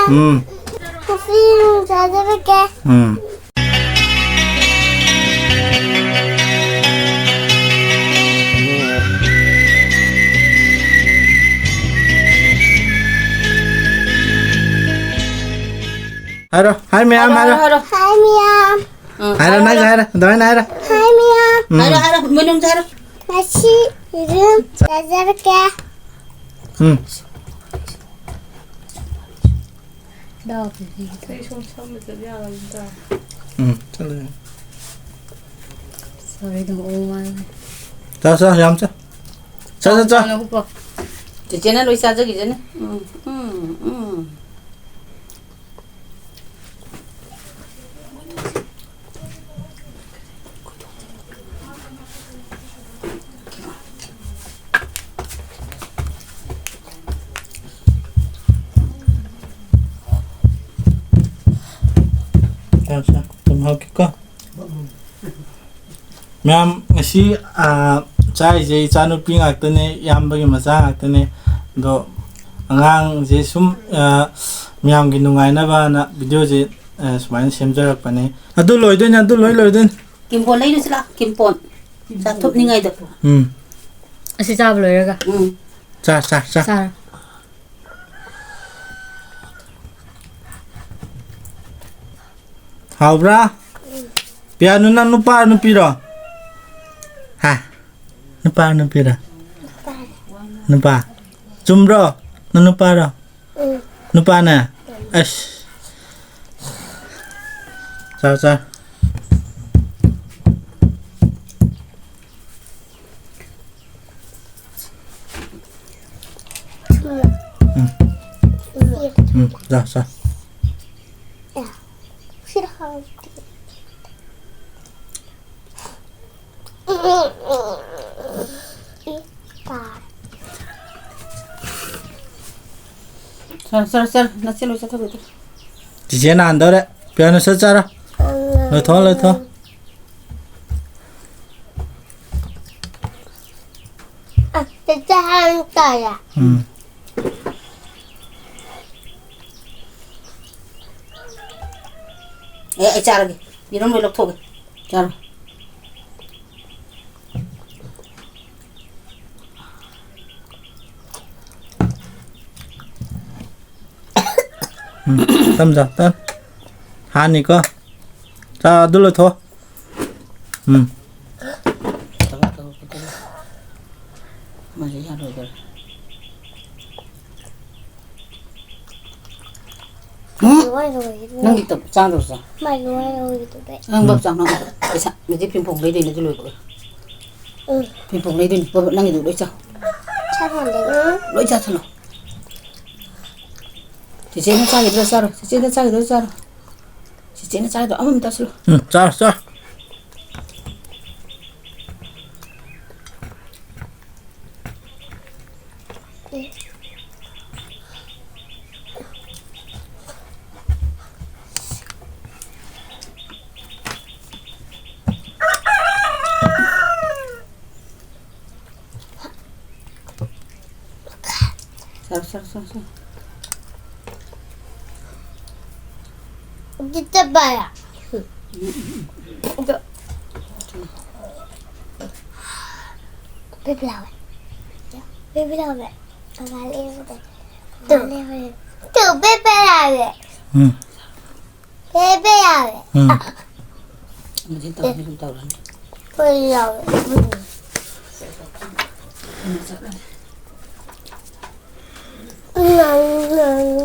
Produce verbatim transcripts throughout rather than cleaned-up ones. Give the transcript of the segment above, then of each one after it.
ꯎꯝ꯫ ꯉꯁꯤ ꯌꯦꯔꯨꯝ ꯆꯥꯖꯔꯒꯦ꯫ ꯎꯝ꯫ ꯍꯥꯏꯔꯣ, ꯍꯥꯏ ꯃꯌꯥꯝ ꯍꯥꯏꯔꯣ, ꯍꯥꯏꯔꯣ꯫ ꯍꯥꯏꯔꯣ꯫ ꯍꯥꯏ ꯃꯌꯥꯝ꯫ ꯎꯝ, ꯍꯥꯏꯔꯣ, ꯍꯥꯏꯔꯣ, ꯅꯪ ꯍꯥꯏꯔꯣ, ꯑꯗꯨꯃꯥꯏꯅ ꯍꯥꯏꯔꯣ꯫ ꯍꯥꯏ ꯃꯌꯥꯝ꯫ ꯎꯝ꯫ ꯍꯥꯏꯔꯣ, ꯍꯥꯏꯔꯣ, ꯃꯅꯨꯡꯗ ꯍꯥꯏꯔꯣ꯫ ꯉꯁꯤ ꯌꯦꯔꯨꯝ ꯆꯥꯖꯔꯒꯦ꯫ ꯎꯝ꯫ ꯗꯥꯎ ꯄꯤꯕꯤꯒꯦ꯫ ꯑꯩ ꯁꯣꯝ ꯁꯝꯕ ꯆꯠ ꯌꯥꯔꯣꯏꯗ꯫ ꯎꯝ, ꯆꯠꯂꯨ ꯌꯥꯔꯦ꯫ Sorry, don't all one. ꯆꯥ, ꯆꯥ, ꯌꯥꯝ ꯆꯥ꯫ ꯆꯥ, ꯆꯥ, ꯆꯥ꯫ ꯆꯥꯅ ꯍꯨꯞꯄꯣ꯫ ꯆꯦꯆꯦꯅ ꯂꯣꯏ ꯆꯥꯖꯈꯤꯖꯅꯤ꯫ ꯎꯝ, ꯎꯝ, ꯎꯝ꯫ ꯆꯥ, ꯆꯥ꯫ ꯑꯗꯨꯝ ꯍꯧꯈꯤꯀꯣ꯫ ꯃꯌꯥꯝ, ꯉꯁꯤ, ꯑꯥ, ꯆꯥꯔꯤꯁꯦ ꯏꯆꯥꯅꯨꯄꯤ ꯉꯥꯛꯇꯅꯦ, ꯏꯌꯥꯝꯕꯒꯤ ꯃꯆꯥ ꯉꯥꯛꯇꯅꯦ꯫ ꯑꯗꯣ ꯑꯉꯥꯡꯁꯦ ꯁꯨꯝ, ꯑꯥ, ꯃꯌꯥꯝꯒꯤ ꯅꯨꯡꯉꯥꯏꯅꯕꯅ videoꯁꯦ, ꯑꯥ, ꯁꯨꯃꯥꯏꯅ ꯁꯦꯝꯖꯔꯛꯄꯅꯦ꯫ ꯑꯗꯨ ꯂꯣꯏꯗꯣꯏꯅꯦ, ꯑꯗꯨ ꯂꯣꯏ ꯂꯣꯏꯗꯣꯏꯅꯦ꯫ ꯀꯤꯝꯕꯣꯟ ꯂꯩꯔꯨꯁꯤ ꯂꯥꯛ, ꯀꯤꯝꯕꯣꯟ꯫ ꯆꯥꯊꯣꯛꯅꯤꯡꯉꯥꯏꯗꯣ꯫ ꯎꯝ꯫ ꯑꯁꯤ ꯆꯥꯕ ꯂꯣꯏꯔꯒ꯫ ꯎꯝ꯫ ꯆꯥ, ꯆꯥ, ꯆꯥ꯫ ꯆꯥꯔꯣ꯫ ꯍꯥꯎꯕ꯭ꯔꯥ? ꯄꯤꯌꯥꯅꯨ, ꯅꯪ ꯅꯨꯄꯥ ꯅꯨꯄꯤꯔꯣ? ꯍꯥ? ꯅꯨꯄꯥ ꯅꯨꯄꯤꯔꯣ? ꯅꯨꯄꯥ꯫ ꯆꯨꯝꯕ꯭ꯔꯣ? ꯅꯪ ꯅꯨꯄꯥꯔꯣ? ꯎꯝ꯫ ꯅꯨꯄꯥꯅꯦ? ꯑꯁ꯫ ꯆꯥꯎ, ꯆꯥꯎ꯫ ꯎꯝ꯫ ꯎꯝ, ꯆꯥꯎ, ꯆꯥꯎ꯫ ꯆꯠꯂꯣ, ꯆꯠꯂꯣ, ꯆꯠꯂꯣ꯫ ꯅꯆꯦ ꯂꯣꯏ ꯆꯠꯈ꯭ꯔꯕꯗꯣ꯫ ꯆꯤꯆꯦ ꯅꯥꯟꯗꯧꯔꯦ꯫ ꯄꯤꯌꯥꯅꯨ ꯁꯠ ꯆꯥꯔꯣ꯫ ꯂꯣꯏꯊꯣꯛꯑꯣ, ꯂꯣꯏꯊꯣꯛꯑꯣ꯫ ꯑ, ꯆꯤꯆꯦ ꯍꯥꯟꯅ ꯆꯥꯔꯦ꯫ ꯎꯝ꯫ ꯑꯦ, ꯑꯩ ꯆꯥꯔꯒꯦ꯫ ꯌꯦꯔꯨꯝ ꯂꯣꯏ ꯂꯧꯊꯣꯛꯑꯒꯦ꯫ ꯆꯥꯔꯣ꯫ ꯎꯝ, ꯇꯝ ꯆꯥ, ꯇꯝ꯫ ꯍꯥꯟꯅꯤꯀꯣ꯫ ꯆꯥ, ꯑꯗꯨ ꯂꯣꯏꯊꯣꯛꯑꯣ꯫ ꯎꯝ꯫ ꯃꯥꯁꯦ ꯌꯥꯔꯣꯏꯗꯧꯔꯦ꯫ ꯎꯝ? ꯂꯣꯏ ꯂꯣꯏꯔꯦ꯫ ꯅꯪꯒꯤ ꯇꯞ ꯆꯥꯗꯧꯁꯦ꯫ ꯃꯥꯏ ꯂꯣꯏ ꯂꯣꯏꯔꯦ꯫ ꯅꯪ ꯕꯞ ꯎꯝ꯫ ꯆꯥꯎ ꯅꯪ꯫ ꯄꯩꯁꯥ, ꯃꯤꯗꯤ ꯄꯤꯡꯄꯣꯡ ꯂꯩꯗꯣꯏꯅꯦ ꯑꯗꯨ ꯂꯣꯏꯕꯒ꯫ ꯎꯝ꯫ ꯄꯤꯡꯄꯣꯡ ꯂꯩꯗꯣꯏꯅꯤ꯫ ꯕꯞ ꯅꯪꯒꯤꯗꯨ ꯂꯣꯏ ꯆꯥꯎ꯫ ꯆꯥꯔꯣ ꯅꯪ꯫ ꯂꯣꯏ ꯆꯥꯁꯜꯂꯣ꯫ ꯆꯤꯆꯦꯅ ꯆꯥꯈꯤꯗ꯭ꯔꯣ ꯆꯥꯔꯣ꯫ ꯆꯤꯆꯦꯅ ꯆꯥꯈꯤꯗ꯭ꯔꯣ ꯆꯥꯔꯣ꯫ ꯆꯤꯆꯦꯅ ꯆꯥꯈꯤꯗ꯭ꯔꯣ ꯑꯃꯃꯝ ꯆꯥꯁꯜꯂꯣ꯫ ꯎꯝ, ꯆꯥꯔꯣ, ꯆꯥꯔꯣ꯫ ꯁꯥꯔꯣ, ꯁꯥꯔꯣ, ꯁꯥꯔꯣ, ꯁꯥꯔꯣ꯫ ꯆꯠꯄ ꯌꯥ꯫ ꯑꯗꯣ ꯄꯦꯄꯦ ꯂꯥꯎꯋꯦ꯫ ꯄꯦꯄꯦ ꯂꯥꯎꯋꯦ꯫ ꯀꯀꯥ ꯂꯦꯞꯄꯗ꯫ ꯇꯨ꯫ ꯀꯀꯥ ꯂꯦꯞꯄꯗ꯫ ꯇꯨ ꯄꯦꯄꯦ ꯂꯥꯎꯋꯦ꯫ ꯎꯝ꯫ ꯄꯦꯄꯦ ꯂꯥꯎꯋꯦ꯫ ꯎꯝ꯫ ꯑ꯫ ꯃꯁꯤ ꯇꯧꯔꯅꯤ, ꯑꯗꯨꯝ ꯇꯧꯔꯅꯤ꯫ ꯍꯣꯏ ꯂꯥꯎꯋꯦ꯫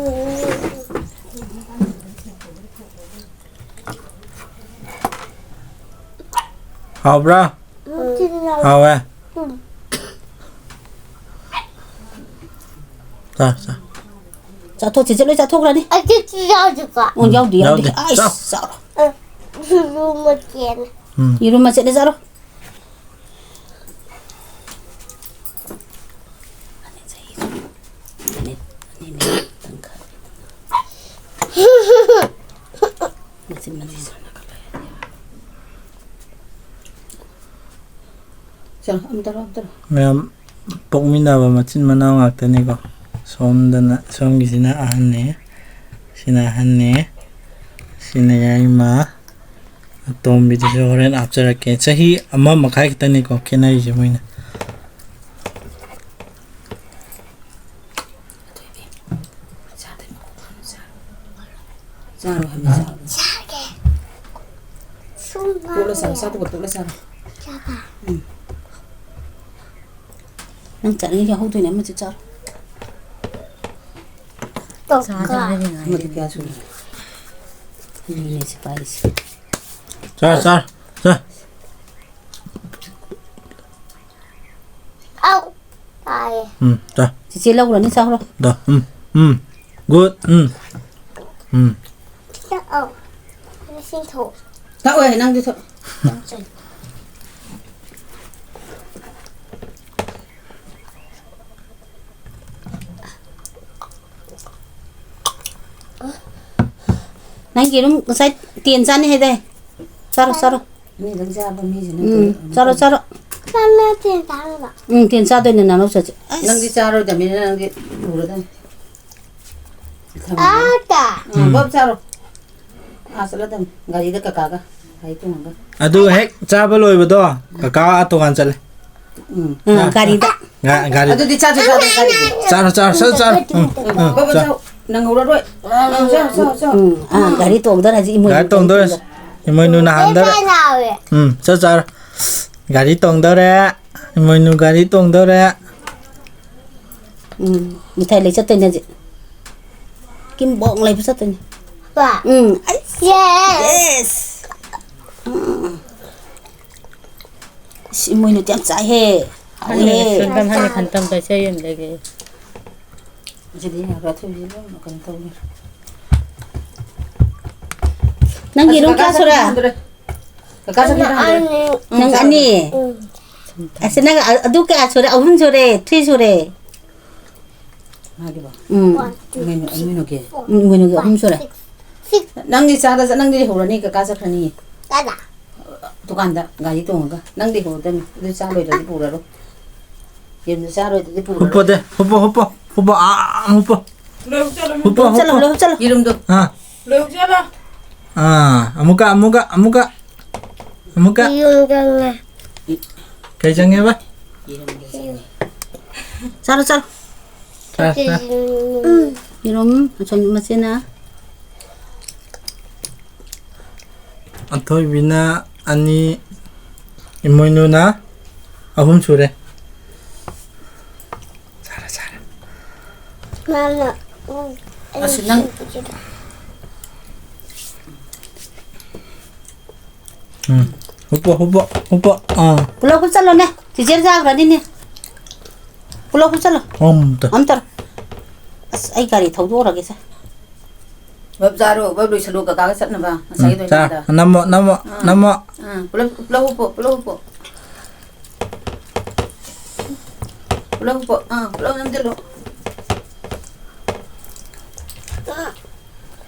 ꯍꯥꯎꯕ꯭ꯔꯥ? ꯍꯥꯎꯋꯦ꯫ ꯆꯥ, ꯆꯥ꯫ ꯆꯥꯊꯣꯛ, ꯆꯤꯆꯦ ꯂꯣꯏ ꯆꯥꯊꯣꯛꯈ꯭ꯔꯅꯤ꯫ ꯑꯩ ꯆꯤꯆꯦ ꯌꯥꯎꯗꯦꯀꯣ꯫ ꯑꯣ, ꯌꯥꯎꯗꯦ, ꯌꯥꯎꯗꯦ꯫ ꯌꯥꯎꯗꯦ꯫ ꯑꯩꯁ, ꯆꯥꯎ꯫ ꯆꯥꯎ꯫ ꯑ, ꯁꯤꯡꯖꯨ ꯃꯆꯦꯠꯅꯦ꯫ ꯎꯝ꯫ ꯌꯦꯔꯨꯝ ꯃꯆꯦꯠꯅꯦ, ꯆꯥꯔꯣ꯫ ꯃꯆꯤꯟ ꯃꯆꯤꯟ ꯁꯥꯟꯅꯒꯠꯂꯦ꯫ ꯆꯠꯂꯣ, ꯑꯝꯇꯔꯣ, ꯑꯝꯇꯔꯣ꯫ ꯃꯌꯥꯝ ꯄꯣꯛꯃꯤꯟꯅꯕ ꯃꯆꯤꯟ ꯃꯅꯥꯎ ꯉꯥꯛꯇꯅꯤꯀꯣ꯫ ꯁꯣꯝꯗꯅ, ꯁꯣꯝꯒꯤꯁꯤꯅ ꯑꯍꯟꯅꯦ, ꯁꯤꯅ ꯑꯍꯟꯅꯦ, ꯁꯤꯅ ꯌꯥꯏꯃ꯫ ꯑꯇꯣꯝꯕꯤꯗꯨꯁꯨ ꯍꯣꯔꯦꯟ ꯍꯥꯞꯆꯔꯛꯀꯦ꯫ ꯆꯍꯤ ꯑꯃ ꯃꯈꯥꯏ ꯈꯛꯇꯅꯤꯀꯣ ꯈꯦꯠꯅꯔꯤꯁꯦ ꯃꯣꯏꯅ꯫ ꯆꯥꯔꯣ ꯍꯥꯏꯕ, ꯆꯥꯔꯣ꯫ ꯇꯣꯠꯂ ꯆꯥꯔꯣ, ꯆꯥꯗꯨꯒ ꯇꯣꯠꯂ ꯆꯥꯔꯣ꯫ ꯎꯝ꯫ ꯅꯪ ꯆꯥꯅꯤꯡ ꯌꯥꯍꯧꯗꯣꯏꯅꯦ, ꯑꯃꯁꯨ ꯆꯥꯔꯣ꯫ ꯆꯥꯗ꯭ꯔꯤꯉꯩꯗ ꯑꯃꯗꯤ ꯀꯌꯥ ꯁꯨꯔꯦ? ꯑꯅꯤꯅꯦ ꯁꯤ ꯄꯥꯏꯔꯤꯁꯦ꯫ ꯆꯥꯔꯣ, ꯆꯥꯔꯣ, ꯆꯥꯔꯣ꯫ ꯑꯧ, ꯇꯥꯏꯌꯦ꯫ ꯎꯝ, ꯆꯥ꯫ ꯆꯤꯆꯦ ꯂꯧꯔꯅꯤ, ꯆꯥꯈ꯭ꯔꯣ꯫ ꯗ, ꯎꯝ, ꯎꯝ꯫ Good, ꯎꯝ꯫ ꯎꯝ꯫ ꯊꯛꯑꯣ꯫ ꯏꯁꯤꯡ ꯊꯛꯑꯣ꯫ ꯊꯛꯑꯣꯏ, ꯅꯪꯗꯤ ꯊꯛ꯫ ꯅꯪ ꯌꯦꯔꯨꯝ ꯉꯁꯥꯏ ꯇꯦꯟ ꯆꯥꯅꯤ ꯍꯥꯏꯗꯥꯏ? ꯆꯥꯔꯣ, ꯆꯥꯔꯣ꯫ ꯃꯤꯗꯪ ꯆꯥꯕ ꯃꯤꯁꯤꯅ ꯎꯝ, ꯀꯩꯅꯣ ꯆꯥꯔꯣ, ꯆꯥꯔꯣ꯫ ꯃꯥ ꯇꯦꯟ ꯆꯥꯔꯕ? ꯎꯝ, ꯇꯦꯟ ꯆꯥꯗꯣꯏꯅꯦ, ꯅꯅꯥꯎ ꯆꯥꯁꯦ꯫ ꯑꯁ꯫ ꯅꯪꯗꯤ ꯆꯥꯔꯣꯏꯗꯕꯅꯤꯅ ꯅꯪꯗꯤ ꯄꯨꯔꯗꯝꯅꯤ꯫ ꯑꯥꯗ꯫ ꯎꯝ, ꯎꯝ꯫ ꯕꯞ ꯆꯥꯔꯣ꯫ ꯑꯥ ꯆꯠꯂꯗꯝꯅꯤ꯫ ꯒꯥꯔꯤꯗ ꯀꯀꯥꯒ꯫ ꯒꯥꯔꯤ ꯇꯣꯡꯉꯒ꯫ ꯑꯗꯨ ꯍꯦꯛ ꯆꯥꯕ ꯂꯣꯏꯕꯗꯣ, ꯀꯀꯥ ꯑꯥ ꯇꯣꯉꯥꯟ ꯆꯠꯂꯦ꯫ ꯎꯝ꯫ ꯎꯝ, ꯑꯥ, ꯒꯥꯔꯤꯗ꯫ ꯒꯥ-, ꯒꯥꯔꯤ꯫ ꯑꯗꯨꯗꯤ ꯆꯥꯁꯦ, ꯆꯥꯁꯦ, ꯆꯥꯁꯦ꯫ ꯆꯥꯔꯣ, ꯆꯥꯔꯣ, ꯆꯥꯔꯣ, ꯆꯥꯔꯣ꯫ ꯎꯝ, ꯎꯝ, ꯎꯝ, ꯕꯕꯥ, ꯆꯥꯔꯣ꯫ ꯆꯥꯎ꯫ ꯅꯪꯍꯧꯔꯔꯣꯏ꯫ ꯎꯝ, ꯆꯥꯎ, ꯆꯥꯎ, ꯆꯥꯎ꯫ ꯎꯝ, ꯑꯥ, ꯎꯝ꯫ ꯒꯥꯔꯤ ꯇꯣꯡꯗꯧꯔꯦ ꯍꯧꯖꯤꯛ ꯏꯃꯣꯏꯅꯨ ꯒꯥꯔꯤ ꯒꯥꯔꯤ ꯇꯣꯡꯗꯧꯔꯦ꯫ ꯇꯣꯡꯗꯧꯔꯦ꯫ ꯆꯥꯔꯦ, ꯆꯥꯔꯦ꯫ ꯒꯥꯔꯤ ꯇꯣꯡꯗꯧꯔꯦ꯫ ꯏꯃꯣꯏꯅꯨ ꯒꯥꯔꯤ ꯇꯣꯡꯗꯧꯔꯦ꯫ ꯎꯝ, ꯃꯤꯊꯥꯏ ꯂꯩ ꯆꯠꯇꯣꯏꯅꯦ ꯍꯧꯖꯤꯛ꯫ ꯀꯤꯝꯕꯣꯡ ꯂꯩꯕ ꯆꯠꯇꯣꯏꯅꯦ꯫ ꯄꯥ꯫ ꯎꯝ, ꯑꯩ꯫ Yes꯫ Yes꯫ ꯎꯝ꯫ ꯑꯁ, ꯏꯃꯣꯏꯅꯨꯗꯤ ꯌꯥꯝ ꯆꯥꯏꯍꯦ꯫ ꯍꯥꯎꯋꯦꯍꯦ꯫ ꯍꯥꯟꯅ ꯈꯟꯇꯝ, ꯍꯥꯟꯅ ꯈꯟꯇꯝ ꯄꯥꯏꯆꯩ ꯑꯃ ꯂꯩꯒꯦ꯫ ꯁꯤꯗꯤ ꯌꯥꯕ꯭ꯔꯥ? ꯊꯣꯏꯕꯤ ꯂꯣꯏꯅ ꯀꯩꯅꯣ ꯇꯧꯅꯤ꯫ ꯅꯪ ꯑꯁ, ꯌꯦꯔꯨꯝ ꯀꯀꯥ ꯀꯌꯥ ꯁꯨꯔꯦ? ꯆꯠꯈꯤꯗ꯭ꯔꯦ꯫ ꯀꯀꯥ ꯆꯠꯈꯤꯗ꯭ꯔꯦ꯫ ꯑꯅꯤ꯫ ꯅꯪ ꯑꯅꯤ? ꯎꯝ꯫ ꯑꯁ, ꯅꯪ ꯑ-, ꯑꯗꯨ ꯀꯌꯥ ꯁꯨꯔꯦ? ꯑꯍꯨꯝ ꯁꯨꯔꯦ, three ꯁꯨꯔꯦ꯫ ꯃꯥꯒꯤꯕꯣ? ꯎꯝ꯫ One, two, ꯏꯃꯣꯏꯅꯨ, three, ꯏꯃꯣꯏꯅꯨꯒꯤ? Four, ꯎꯝ, ꯏꯃꯣꯏꯅꯨꯒꯤ ꯑꯍꯨꯝ five, ꯁꯨꯔꯦ꯫ Six, six꯫ ꯅꯪꯗꯤ ꯆꯥꯗ ꯆꯠ-, ꯅꯪꯗꯤ ꯂꯩꯍꯧꯔꯅꯤ, ꯀꯀꯥ ꯆꯠꯈ꯭ꯔꯅꯤ꯫ ꯀꯥꯏꯗ? ꯗꯨꯀꯥꯟꯗ ꯒꯥꯔꯤ ꯇꯣꯡꯉꯒ꯫ ꯅꯪꯗꯤ ꯂꯩꯍꯧꯔꯗꯝꯅꯤ꯫ ꯑꯗꯨ ꯆꯥ ꯂꯣꯏꯗ꯭ꯔꯗꯤ ꯄꯨꯔꯔꯣꯏ꯫ ꯌꯦꯔꯨꯝꯗꯨ ꯆꯥ ꯂꯣꯏꯗ꯭ꯔꯗꯤ ꯄꯨꯔꯔꯣꯏ꯫ ꯍꯨꯞꯄꯣ ꯗꯦ, ꯍꯨꯞꯄꯣ, ꯍꯨꯞꯄꯣ, ꯍꯨꯞꯄꯣ, ꯑꯥ, ꯍꯨꯞꯄꯣ꯫ ꯂꯣꯏ ꯍꯨꯞꯆꯜꯂꯣ, ꯍꯨꯞꯄꯣ, ꯂꯣꯏ ꯍꯨꯞꯆꯜꯂꯣ, ꯍꯨꯞꯄꯣ꯫ ꯂꯣꯏ ꯍꯨꯞꯆꯜꯂꯣ꯫ ꯌꯦꯔꯨꯝꯗꯣ꯫ ꯑꯥ꯫ ꯂꯣꯏ ꯍꯨꯞꯆꯜꯂꯣ꯫ ꯑꯥ, ꯑꯃꯨꯛꯀ, ꯑꯃꯨꯛꯀ, ꯑꯃꯨꯛꯀ, ꯑꯃꯨꯛꯀ꯫ ꯌꯨꯝ ꯆꯪꯉꯦ꯫ ꯀꯩ ꯆꯪꯉꯦꯕ? ꯆꯥꯔꯣ, ꯆꯥꯔꯣ꯫ ꯆꯥꯔꯣ, ꯆꯥꯔꯣ꯫ ꯎꯝ꯫ ꯌꯦꯔꯨꯝ ꯑꯁꯣꯝ ꯃꯆꯦꯅ꯫ ꯑꯊꯣꯏꯕꯤꯅ ꯑꯅꯤ, ꯏꯃꯣꯏꯅꯨꯅ ꯑꯍꯨꯝ ꯁꯨꯔꯦ꯫ ꯆꯥꯔꯣ, ꯆꯥꯔꯣ꯫ ꯃꯥꯅ, ꯎꯝ, ꯑꯁ, ꯅꯪ ꯎꯝ꯫ ꯍꯨꯞꯄꯣ, ꯍꯨꯞꯄꯣ, ꯍꯨꯞꯄꯣ꯫ ꯑꯥ꯫ ꯄꯨꯂꯞ ꯍꯨꯞꯆꯜꯂꯣꯅꯦ꯫ ꯆꯤꯆꯦ ꯆꯥꯈ꯭ꯔꯅꯤꯅꯦ꯫ ꯄꯨꯂꯞ ꯍꯨꯞꯆꯜꯂꯣ꯫ ꯑꯝꯇ꯫ ꯑꯝꯇ꯫ ꯑꯁ, ꯑꯩ ꯒꯥꯔꯤ ꯊꯧꯗꯣꯛꯎꯔꯒꯦꯁꯦ꯫ ꯕꯞ ꯆꯥꯔꯣ, ꯕꯞ ꯂꯣꯏꯁꯜꯂꯣ, ꯀꯀꯥꯒ ꯆꯠꯅꯕ꯫ ꯉꯁꯥꯏꯒꯤꯗꯣ ꯎꯝ, ꯆꯥ꯫ ꯍꯦꯟꯖꯥꯡꯗ꯫ ꯅꯝꯃꯣ, ꯅꯝꯃꯣ, ꯑꯥ꯫ ꯅꯝꯃꯣ꯫ ꯑꯥ, ꯄꯨꯂꯞ, ꯄꯨꯂꯞ ꯍꯨꯞꯄꯣ, ꯄꯨꯂꯞ ꯍꯨꯞꯄꯣ꯫ ꯄꯨꯂꯞ ꯍꯨꯞꯄꯣ꯫ ꯑꯥ, ꯄꯨꯂꯞ ꯅꯝꯖꯜꯂꯣ꯫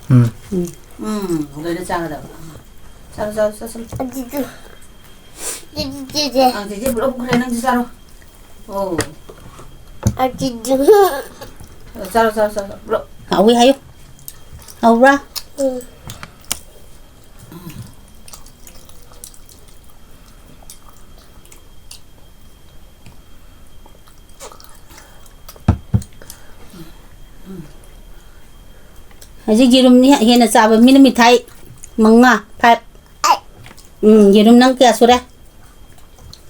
ꯎꯝ꯫ ꯎꯝ꯫ ꯎꯝ, ꯂꯣꯏꯅ ꯆꯥꯒꯗꯕ꯫ ꯆꯥꯔꯣ, ꯆꯥꯔꯣ, ꯆꯥꯁꯜꯂꯣ꯫ ꯑꯗꯨꯗꯨ꯫ ꯑꯗꯨꯗꯨꯗꯤ꯫ ꯑꯥ, ꯆꯦꯆꯦ ꯄꯨꯂꯞ ꯍꯨꯞꯈ꯭ꯔꯦ, ꯅꯪꯁꯨ ꯆꯥꯔꯣ꯫ ꯑꯣ꯫ ꯑꯗꯨꯗꯨ꯫ ꯆꯥꯔꯣ, ꯆꯥꯔꯣ, ꯆꯥꯔꯣ, ꯄꯨꯂꯞ꯫ ꯍꯥꯎꯋꯤ ꯍꯥꯏꯌꯨ꯫ ꯍꯥꯎꯕ꯭ꯔꯥ? ꯎꯝ꯫ ꯍꯧꯖꯤꯛ ꯌꯦꯔꯨꯝꯅꯤ ꯍꯦꯟꯅ ꯆꯥꯕ ꯃꯤꯅ ꯃꯤꯊꯥꯏ ꯃꯉꯥ, ꯐꯥꯏꯚ꯫ ꯎꯝ, ꯌꯦꯔꯨꯝ ꯅꯪ ꯀꯌꯥ ꯁꯨꯔꯦ?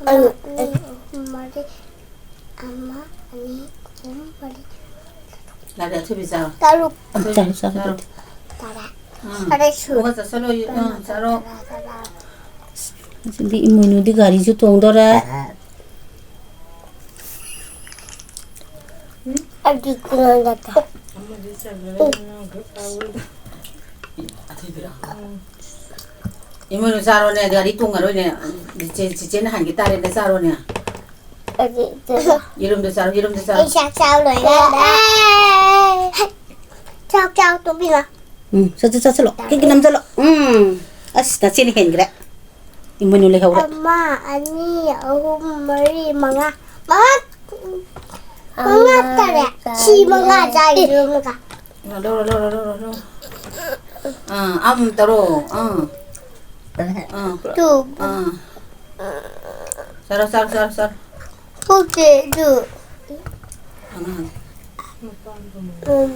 ꯑꯃ, ꯑꯅꯤ, ꯑꯍꯨꯝ, ꯃꯔꯤ꯫ ꯑꯃ, ꯑꯅꯤ, ꯑꯍꯨꯝ, ꯃꯔꯤ꯫ ꯂꯥꯛꯑꯦ, ꯑꯊꯣꯏꯕꯤ ꯆꯥꯔꯣ꯫ ꯇꯔꯨꯛ꯫ ꯑꯊꯣꯏꯕꯤ ꯆꯥꯔꯣ, ꯆꯥꯔꯣ, ꯆꯥꯔꯣ꯫ ꯇꯔꯥ꯫ ꯎꯝ꯫ ꯇꯔꯦꯠ ꯁꯨꯔꯦ꯫ ꯑꯃꯨꯛꯀ ꯆꯥꯁꯜꯂꯣ, ꯎꯝ, ꯆꯥꯔꯣ꯫ ꯇꯔꯥ, ꯇꯔꯥ꯫ ꯑꯁꯤꯗꯤ ꯏꯃꯣꯏꯅꯨꯗꯤ ꯒꯥꯔꯤꯁꯨ ꯇꯣꯡꯗꯣꯔꯦ꯫ ꯑꯩꯗꯤ ꯀꯨꯂꯣꯟꯗ ꯇꯥꯏ꯫ ꯏꯃꯣꯏꯅꯨ ꯆꯥꯔꯣꯅꯦ, ꯒꯥꯔꯤ ꯇꯣꯡꯉꯔꯣꯏꯅꯦ꯫ ꯆꯤꯆꯦ, ꯆꯤꯆꯦꯅ ꯍꯟꯒꯦ ꯇꯥꯔꯦꯅꯦ, ꯆꯥꯔꯣꯅꯦ꯫ ꯑꯗꯨ, ꯑꯗꯨ, ꯌꯦꯔꯨꯝꯗꯣ ꯆꯥꯔꯣ, ꯌꯦꯔꯨꯝꯗꯣ ꯆꯥꯔꯣ꯫ ꯑꯩ ꯆꯥꯛ ꯆꯥꯕ ꯂꯣꯏꯔꯀꯥꯟꯗ꯫ ꯆꯥꯛ ꯆꯥꯕ ꯇꯣꯛꯄꯤꯔꯣ꯫ ꯎꯝ, ꯆꯠ, ꯆꯠ, ꯆꯠꯁꯜꯂꯣ꯫ ꯀꯤꯛ ꯅꯝꯁꯜꯂꯣ꯫ ꯎꯝ꯫ ꯑꯁ, ꯅꯆꯦꯅ ꯍꯦꯟꯈ꯭ꯔꯦ꯫ ꯏꯃꯣꯏꯅꯨ ꯂꯩꯍꯧꯔꯦ꯫ ꯑꯃ, ꯑꯅꯤ, ꯑꯍꯨꯝ, ꯃꯔꯤ, ꯃꯉꯥ꯫ ꯃꯉꯥ, ꯃꯉꯥ, ꯇꯔꯦꯠ꯫ ꯁꯤ ꯃꯉꯥ ꯆꯥꯏ, ꯌꯦꯔꯨꯝꯒ꯫ ꯂꯧꯔꯣ, ꯂꯧꯔꯣ, ꯂꯧꯔꯣ, ꯂꯧꯔꯣ꯫ ꯑꯥ, ꯑꯝ ꯇꯧꯔꯣ꯫ ꯑꯥ꯫ ꯑꯥ꯫ ꯇꯨ꯫ ꯑꯥ꯫ ꯆꯥꯔꯣ, ꯆꯥꯔꯣ, ꯆꯥꯔꯣ, ꯆꯥꯔꯣ꯫ ꯊꯣꯛꯇꯦ ꯑꯗꯨ꯫ ꯑꯉꯥꯡ꯫ ꯎꯝ꯫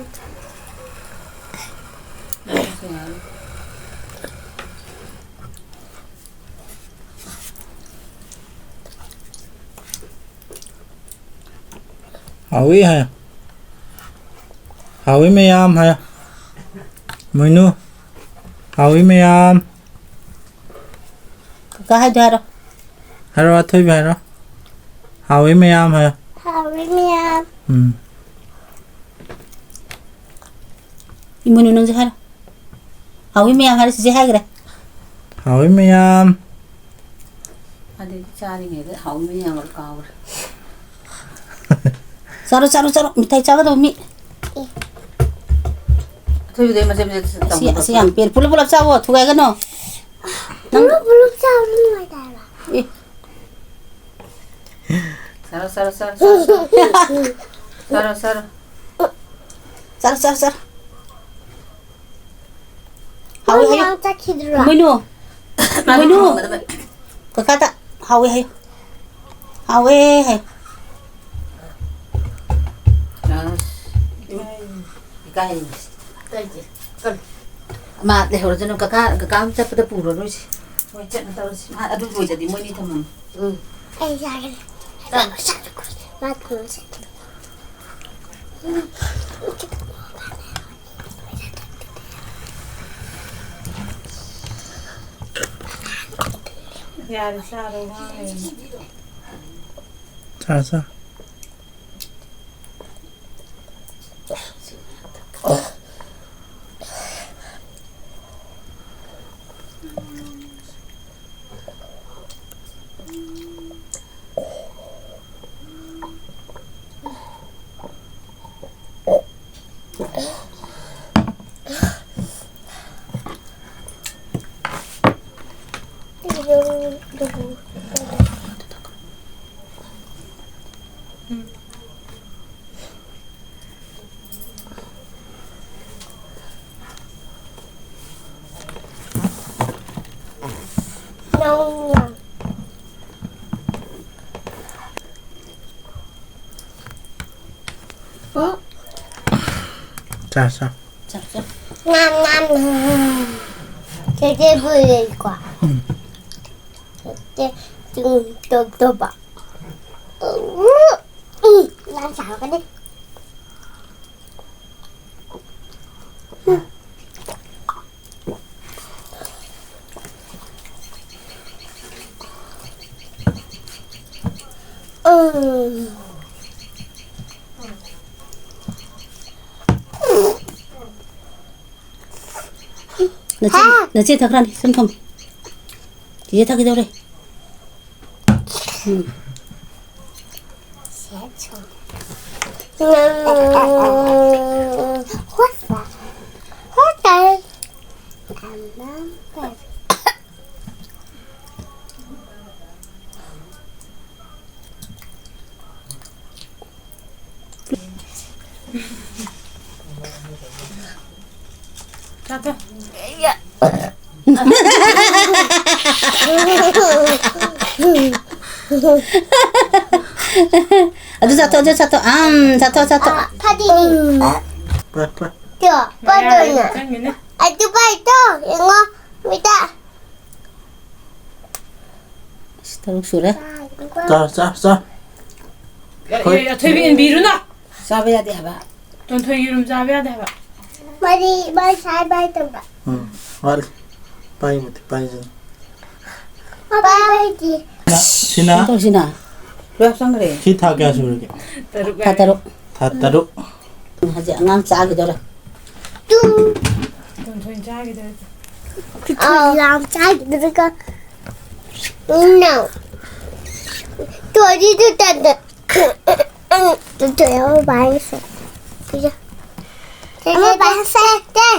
ꯍꯥꯎꯏ ꯍꯥꯏ꯫ ꯍꯥꯎꯏ ꯃꯌꯥꯝ ꯍꯥꯏ꯫ ꯃꯣꯏꯅꯨ꯫ ꯍꯥꯎꯏ ꯃꯌꯥꯝ꯫ ꯀꯀꯥ ꯍꯥꯏꯗꯣ ꯍꯥꯏꯔꯣ꯫ ꯍꯥꯏꯔꯣ, ꯑꯊꯣꯏꯕꯤ ꯍꯥꯏꯔꯣ꯫ ꯍꯥꯎꯏ ꯃꯌꯥꯝ ꯍꯥꯏꯌꯣ꯫ ꯍꯥꯎꯏ ꯃꯌꯥꯝ꯫ ꯎꯝ꯫ ꯏꯃꯣꯏꯅꯨ ꯅꯪꯁꯨ ꯍꯥꯏꯔꯣ꯫ ꯍꯥꯎꯏ ꯃꯌꯥꯝ ꯍꯥꯏꯔꯣ, ꯆꯤꯆꯦ ꯍꯥꯏꯈ꯭ꯔꯦ꯫ ꯍꯥꯎꯏ ꯃꯌꯥꯝ꯫ ꯑꯗꯨꯗꯤ ꯆꯥꯔꯤꯉꯩꯗ ꯍꯥꯎꯏ ꯃꯌꯥꯝ ꯀꯥꯎꯈ꯭ꯔꯦ꯫ ꯆꯥꯔꯣ, ꯆꯥꯔꯣ, ꯆꯥꯔꯣ꯫ ꯃꯤꯊꯥꯏ ꯆꯥꯒꯗꯧꯕ ꯃꯤ꯫ ꯑꯊꯣꯏꯕꯤꯗꯩ ꯃꯆꯦꯠ ꯃꯆꯦꯠ ꯑꯁꯤ, ꯇꯧꯕꯗꯣ꯫ ꯑꯁꯤ ꯌꯥꯝ ꯄꯦꯟ-, ꯄꯨꯂꯞ ꯄꯨꯂꯞ ꯆꯥꯎꯋꯣ, ꯊꯨꯒꯥꯏꯒꯅꯣ꯫ ꯅꯪ ꯄꯨꯂꯞ ꯄꯨꯂꯞ ꯆꯥꯕꯗꯤ ꯅꯨꯡꯉꯥꯏꯇꯦ ꯍꯥꯏꯕ꯫ ꯑꯦ꯫ ꯆꯥꯔꯣ, ꯆꯥꯔꯣ, ꯆꯥꯔꯣ, ꯆꯥꯔꯣ, ꯆꯥꯔꯣ꯫ ꯆꯥꯔꯣ, ꯆꯥꯔꯣ꯫ ꯆꯥꯔꯣ, ꯆꯥꯔꯣ, ꯆꯥꯔꯣ꯫ ꯍꯥꯎꯋꯦ ꯃꯣꯏ ꯍꯥꯏꯌꯨ꯫ ꯃꯌꯥꯝ ꯆꯠꯈꯤꯗ꯭ꯔꯣ? ꯏꯃꯣꯏꯅꯨ꯫ ꯃꯥꯗꯤ ꯏꯃꯣꯏꯅꯨ꯫ ꯊꯝꯃꯝꯒꯗꯕ꯫ ꯀꯀꯥꯗ ꯍꯥꯎꯋꯦ ꯍꯥꯏꯌꯨ꯫ ꯍꯥꯎꯋꯦ ꯍꯥꯏꯌꯨ꯫ ꯑꯁ꯫ ꯏꯀꯥꯏ꯫ ꯀꯩꯒꯤ? ꯀꯔꯤ? ꯃꯥ ꯂꯩꯍꯧꯔꯁꯅꯨ꯫ ꯀꯀꯥ, ꯀꯀꯥ ꯑꯃ ꯆꯠꯄꯗ ꯄꯨꯔꯔꯣꯏꯁꯤ꯫ ꯍꯣꯏ, ꯆꯠꯅ ꯇꯧꯔꯁꯤ꯫ ꯃꯥ ꯑꯗꯨ ꯂꯣꯏꯗꯗꯤ ꯃꯣꯏꯅꯤ ꯊꯝꯃꯝꯃꯨ꯫ ꯎꯝ꯫ ꯑꯩ ꯌꯥꯔꯦ꯫ ꯆꯠꯂꯣ꯫ ꯃꯥ ꯊꯝꯃꯁꯦ꯫ ꯌꯥꯔꯦ, ꯆꯥꯔꯣ, ꯋꯥ ꯂꯩꯔꯅꯨ꯫ ꯆꯥ, ꯆꯥ꯫ ꯆꯥ, ꯆꯥ꯫ ꯆꯥ, ꯆꯥ꯫ ꯉꯥꯝ, ꯉꯥꯝ, ꯉꯥꯝ꯫ ꯆꯦꯆꯦ ꯄꯨꯔꯛꯏꯀꯣ꯫ ꯎꯝ꯫ ꯆꯦꯆꯦ ꯇꯨꯝ ꯇꯧ-, ꯇꯧꯕ꯫ ꯎꯝ, ꯎꯝ, ꯌꯥꯝ ꯆꯥꯎꯔꯛꯀꯅꯤ꯫ ꯎꯝ꯫ ꯎꯝ꯫ ꯅꯆꯦ, ꯍꯥ? ꯅꯆꯦ ꯊꯛꯈ꯭ꯔꯅꯤ, ꯁꯨꯝ ꯊꯝꯃꯨ꯫ ꯆꯤꯆꯦ ꯊꯛꯈꯤꯗꯧꯔꯦ꯫ ꯎꯝ꯫ ꯎꯝ꯫ ꯍꯣꯏ꯫ ꯍꯣꯏ꯫ ꯆꯥꯊꯣꯛ꯫ ꯑꯗꯨ ꯆꯥꯊꯣꯛ, ꯑꯗꯨ ꯆꯥꯊꯣꯛ꯫ ꯑꯝ, ꯆꯥꯊꯣꯛ, ꯆꯥꯊꯣꯛ꯫ ꯐꯗꯤꯅꯤ꯫ ꯄꯥꯏ, ꯄꯥꯏ꯫ ꯇꯣ, ꯄꯥꯏꯗꯣꯏꯅꯦ꯫ ꯆꯪꯒꯅꯤ꯫ ꯑꯗꯨ ꯄꯥꯏꯗꯣ, ꯌꯦꯡꯉꯣ, ꯃꯤꯗ꯫ ꯑꯁ, ꯇꯔꯨꯛ ꯁꯨꯔꯦ꯫ ꯆꯥ, ꯆꯥ, ꯆꯥ꯫ ꯑꯦ, ꯍꯣꯏ꯫ ꯑꯦ, ꯑꯊꯣꯏꯕꯤ ꯏꯟꯕꯤꯔꯨꯅꯨ꯫ ꯆꯥꯕ ꯌꯥꯗꯦ ꯍꯥꯏꯕ꯫ ꯇꯣꯟꯊꯣꯏ ꯌꯦꯔꯨꯝ ꯆꯥꯕ ꯌꯥꯗꯦ ꯍꯥꯏꯕ꯫ ꯃꯔꯤ, ꯃꯔꯤ ꯁꯥꯏ ꯄꯥꯏ ꯇꯝꯕ꯫ ꯎꯝ, ꯋꯥꯠꯂꯤ꯫ ꯄꯥꯏꯕꯨꯗꯤ ꯄꯥꯏꯖꯅꯤ꯫ ꯄꯥꯏ ꯄꯥꯏꯗꯤ꯫ ꯁꯤꯅ? ꯀꯩꯅꯣ ꯇꯧꯁꯤꯅ꯫ ꯂꯣꯏ ꯍꯥꯞꯆꯟꯈ꯭ꯔꯦ꯫ ꯁꯤ ꯊꯥ ꯀꯌꯥ ꯁꯨꯔꯒꯦ? ꯇꯔꯨꯛ ꯊꯥ ꯍꯥꯏꯔꯦ꯫ ꯇꯔꯨꯛ꯫ ꯊꯥ ꯇꯔꯨꯛ꯫ ꯍꯧꯖꯤꯛ ꯑꯉꯥꯡ ꯆꯥꯈꯤꯗꯧꯔꯦ꯫ ꯇꯨ꯫ ꯇꯣꯟꯊꯣꯏ ꯆꯥꯈꯤꯗꯧꯔꯦ꯫ ꯈꯨꯊꯨ ꯑꯥ꯫ ꯌꯥꯝ ꯆꯥꯈꯤꯗꯧꯔꯦꯀꯣ꯫ ꯏꯟꯅ꯫ ꯇꯣꯔꯤꯗꯨ ꯇꯟꯗ꯫ ꯇꯣꯟꯊꯣꯏ ꯑꯃ ꯄꯥꯏꯔꯁꯦ꯫ ꯄꯤꯖ꯫ ꯁꯦ, ꯁꯦ, ꯁꯦ꯫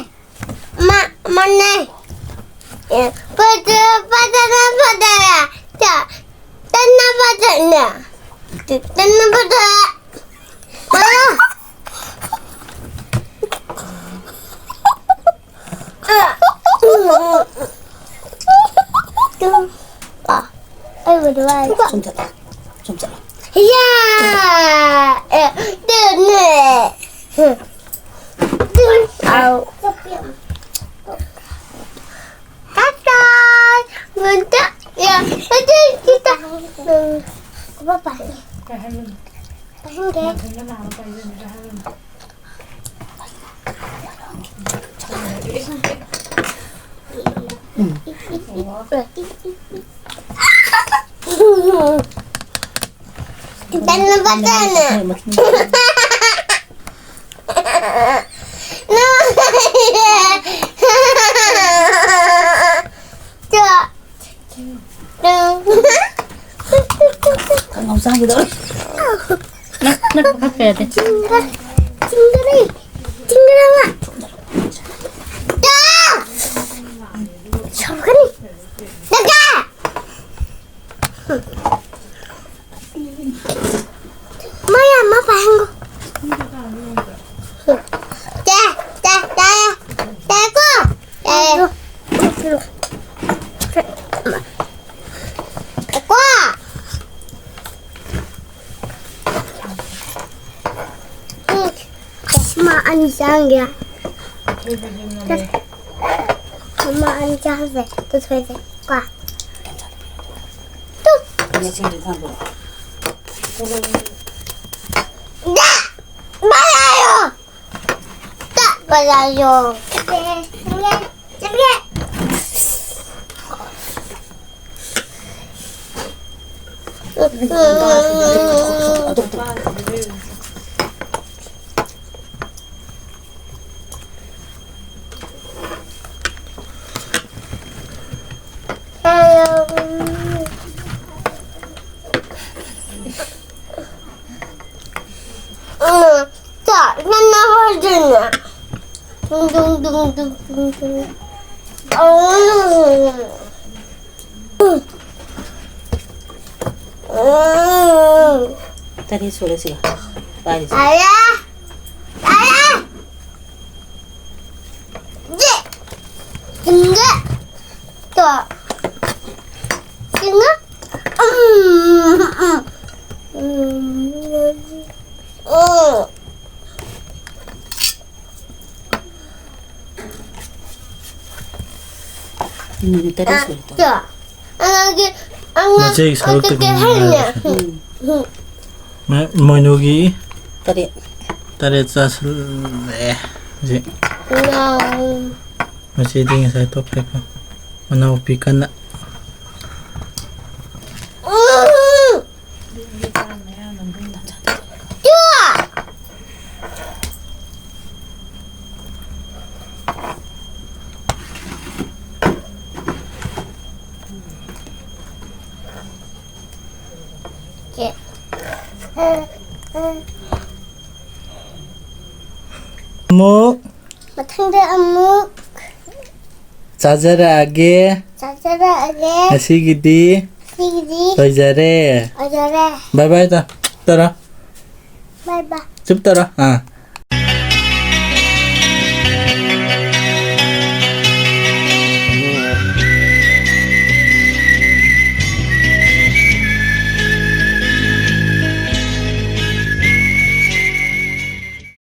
ꯃ-, ꯃꯅꯦ꯫ ꯑꯦ, ꯄꯗ-, ꯄꯗꯅ ꯄꯗꯔ꯫ ꯇ-, ꯇꯟꯅ ꯄꯗꯅ꯫ ꯇ-, ꯇꯟꯅ ꯄꯗꯔ꯫ ꯄꯗ-, ꯇꯨ꯫ ꯑ, ꯑꯩꯕꯨꯗꯤ ꯋꯥꯏ꯫ ꯁꯨꯝ ꯆꯠꯂꯣ꯫ ꯁꯨꯝ ꯆꯠꯂꯣ꯫ ꯌꯥ! ꯑꯦ, ꯇꯨꯅꯦ꯫ Tata! Ngunta! Ya, tata kita. Apa, Pak? Enggak. Dan lepas sana. Tuh. Tuh. Kang Fauzan gitu. Nah, nah, apa ya, Teh? Cinggar. Cinggar, eh. Cinggar apa? Dah. Siapa nih? Dadah. Maya, ma pahengo. Teh, teh, teh, teh ko. Teh. Teh ko. Ma anjang ya. Ma anjang deh. Terus beda. Kuah. Tuh. Dah. Balayo. Tak balayo. Cepat. Cepat. Hello. Tak, mana wajahnya? Dung, dung, dung, dung, dung, dung. Oh. Tadi sudah sih. Ayah. Ayah. Dek. Enggak. Tuh. Enggak. Mm, mm, mm. Mm. Minute ꯇꯔꯦꯠ ꯁꯨꯔꯦ ꯇꯧ꯫ ꯆꯣ꯫ ꯑꯉꯥꯡꯒꯤ ꯑꯉꯥꯡ ꯃꯆꯦꯒꯤ ꯁꯔꯨꯛꯇꯒꯤ ꯑꯉꯥꯡꯒꯤ ꯉꯥꯏꯔꯦ꯫ ꯍꯥꯏꯅꯦ꯫ ꯃ- ꯃꯣꯏꯅꯨꯒꯤ ꯇꯔꯦꯠ꯫ ꯇꯔꯦꯠ ꯆꯥꯁꯤꯜꯂꯦ ꯍꯧꯖꯤꯛ꯫ ꯉꯥꯎ꯫ ꯃꯆꯦꯗꯤ ꯉꯁꯥꯏ ꯇꯣꯛꯈ꯭ꯔꯦꯀꯣ꯫ ꯃꯅꯥꯎꯄꯤ ꯀꯟꯅ꯫ ꯎꯝ꯫ ꯆꯣ꯫ ꯆꯦ꯫ ꯑꯃꯨꯛ ꯃꯊꯪꯗ ꯑꯃꯨꯛ ꯆꯥꯖꯔꯛꯑꯒꯦ꯫ ꯆꯥꯖꯔꯛꯑꯒꯦ꯫ ꯉꯁꯤꯒꯤꯗꯤ ꯁꯤꯒꯤꯗꯤ ꯂꯣꯏꯖꯔꯦ꯫ ꯑꯣꯏꯖꯔꯦ꯫ ꯕꯥꯏ ꯕꯥꯏ ꯇ- ꯇꯧꯔꯣ꯫ ꯕꯥꯏ ꯕꯥꯏ꯫ ꯆꯨꯞ ꯇꯧꯔꯣ꯫ ꯑꯥ꯫